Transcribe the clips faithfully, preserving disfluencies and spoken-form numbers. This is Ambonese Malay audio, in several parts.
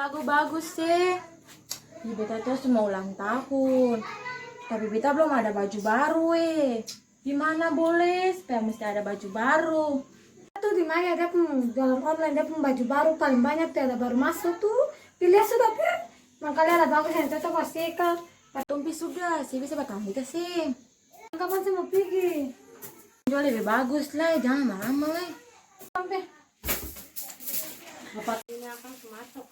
Lagu bagus e. Ih, beta tuh su mau ulang tahun. Tapi beta belum ada baju baru e. Di mana boleh supaya mesti ada baju baru? Tuh di Maya dia pung jualan online, dia pung baju baru paling banyak tuh ada baru masuk tuh. Pi lia sudah pi. Mangkali ada bagus yang cocok buat Seka. Katong pi sudah, se bisa batamang beta seng. Kapan se mo pigi? Jua lebe bagus lai, jang lama-lama lai. Sampe. Bapak ini akang su maso.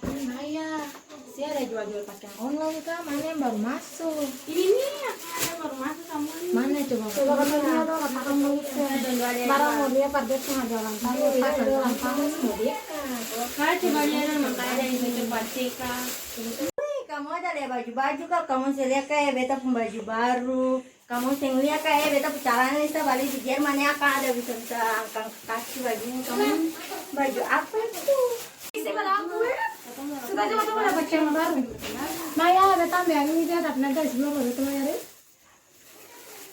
Ini Maya, se ada jual-jual pakeang online ka? Mana yang baru maso? Ini nih, akang ada baru maso samua nih. Mana coba? Coba katong lia dong, katakan dong se. Barang mo lia par dia pung jualan tangan, pas jualan tangan mo dekat. Kak, coba lia dong, mangkali ada yang cocok buat Seka. Weh, kamu ada lia baju-baju ka? Kamu se lia ka e, beta pung baju baru. Kamu seng lia ka e, beta pung calana ni sa bali di Jerman e, akang ada bisa-bisa angka kaki bagini. Kamu baju apa itu? Isi pada aku e. Sudah juga tuh ada pakeang baru. Maya, beta ambil yang ini, beta dapa nanti sebelum beta Maya deh.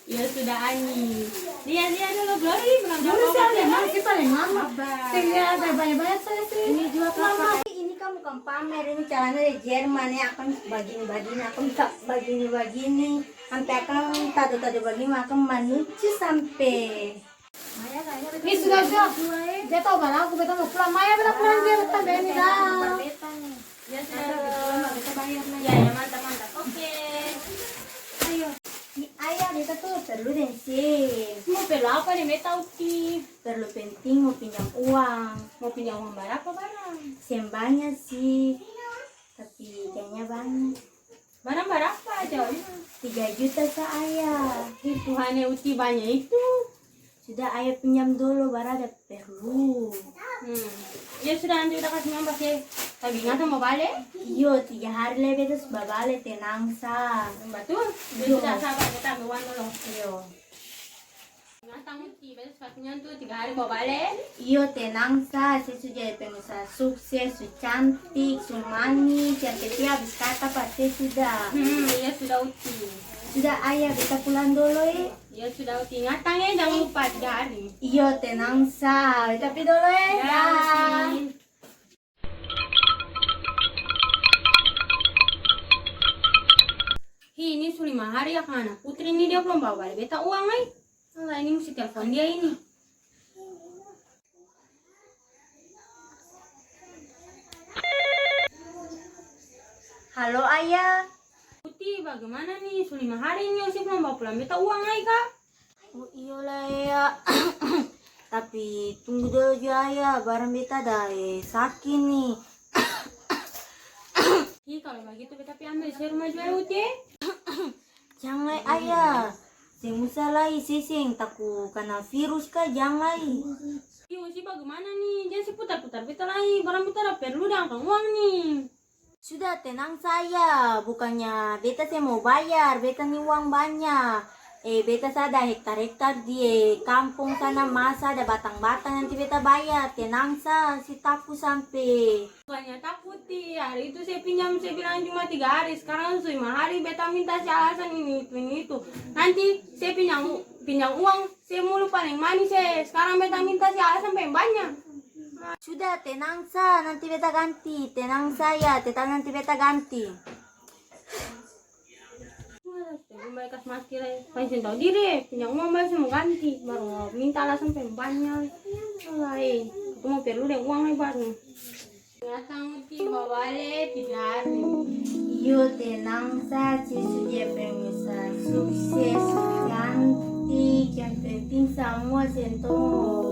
Ya sudah, Ani. Lia, lia dulu, Glory, belum. Dulu sih ada, masih paling lama. Sehingga ada banyak-banyak saya sih. Ini juga, Kak. Mama, ini kan bukan pamer, ini calana dari Jerman ya, akang bagini-bagini, akang bisa bagini-bagini. Sampe akang tado-tado bagini, akang manucu sampe. Ini sudah, sudah. Beta tau balagu, beta mau pulang. Maya, beta pulang, dia beta beni dah. Ya, sudah, beta bayar, Maya. Ya, ya, mantap, mantap. Oke. Ayo. Ni ayah, beta tuh perlu deng se. Mo perlu apa deng beta, Uti? Perlu penting mo pinjam uang. Mo pinjam uang barapa barang? Seng banya sih, tapi kayanya banya. Barang barapa aja? Tiga juta sa, ayah. Ih, Tuhan e, Uti banya itu. Sudah, ayah pinjam dolo, barang ada perlu. Hmm. Ya sudah, nanti beta kasi uang pas e. Tapi ingat mo bale? Iyo, tiga hari lai beta su babale, tenang sa. Batul? Ya sudah, sabar, beta ambe uang dolo. Iyo. Ingatang Uti, beta su kasi uang tu tiga hari mo bale. Iyo, tenang sa, se su jadi pengusaha sukses, su cantik, su manis, yang penting abis kata par se sudah. Hmm, iya sudah, Uti. Sudah, ayah, beta pulang dolo e. Iya sudah, Uti. Ingatang e, jang lupa tiga hari. Iyo, tenang sa. Beta pi dolo e. Ya, Uti. Hi, ini su lima hari akang ana Putri ni, dia blom bawa bale beta uang ai. Alah, ini musti telfon dia ini. Halo, Ayah. Putri, bagimana ni? Su lima hari ni ose blom bawa pulang beta uang lai ka? Oh, iyo lai, Ayah. Tapi tunggu dolo jua, Ayah, barang beta ada, eh, saki ni. Ih, kalo bagitu beta pi ambe di se rumah jua, Uti e. Jang lai, Ayah. Seng usah lai, se seng taku kana virus ka, jang lai. Ih, ose bagimana ni? Jang se putar-putar beta lai, barang beta ada perlu deng akang uang ni. Sudah, tenang sa, Ayah. Bukannya beta seng mau bayar, beta ni uang banya. Eh, beta sa ada hektar-hektar di, eh, kampong sana, masa ada batang-batang, nanti beta bayar. Tenang sa, se taku sampe. Bukannya takuti, hari itu se pinjam, se bilang cuma tiga hari, skarang su lima hari beta minta se alasan ini itu, ini itu. Nanti se pinjam u-, pinjam uang, se mulu paleng manis e, skarang beta minta se alasan paleng banya. Sudah, tenang sa, nanti beta ganti, tenang sa ya, tetap nanti beta ganti. Wah, seng bae kas mati lai. Paling seng tau diri e, pinjam uang bae seng mo ganti, baru minta alasan pembanya. Alai, katong mo perlu deng uang lai baru. Ingatang Uti babale tiga hari. Iyo, tenang sa, se su dia pengusaha sukses, su cantik, yang penting samua seng tau mo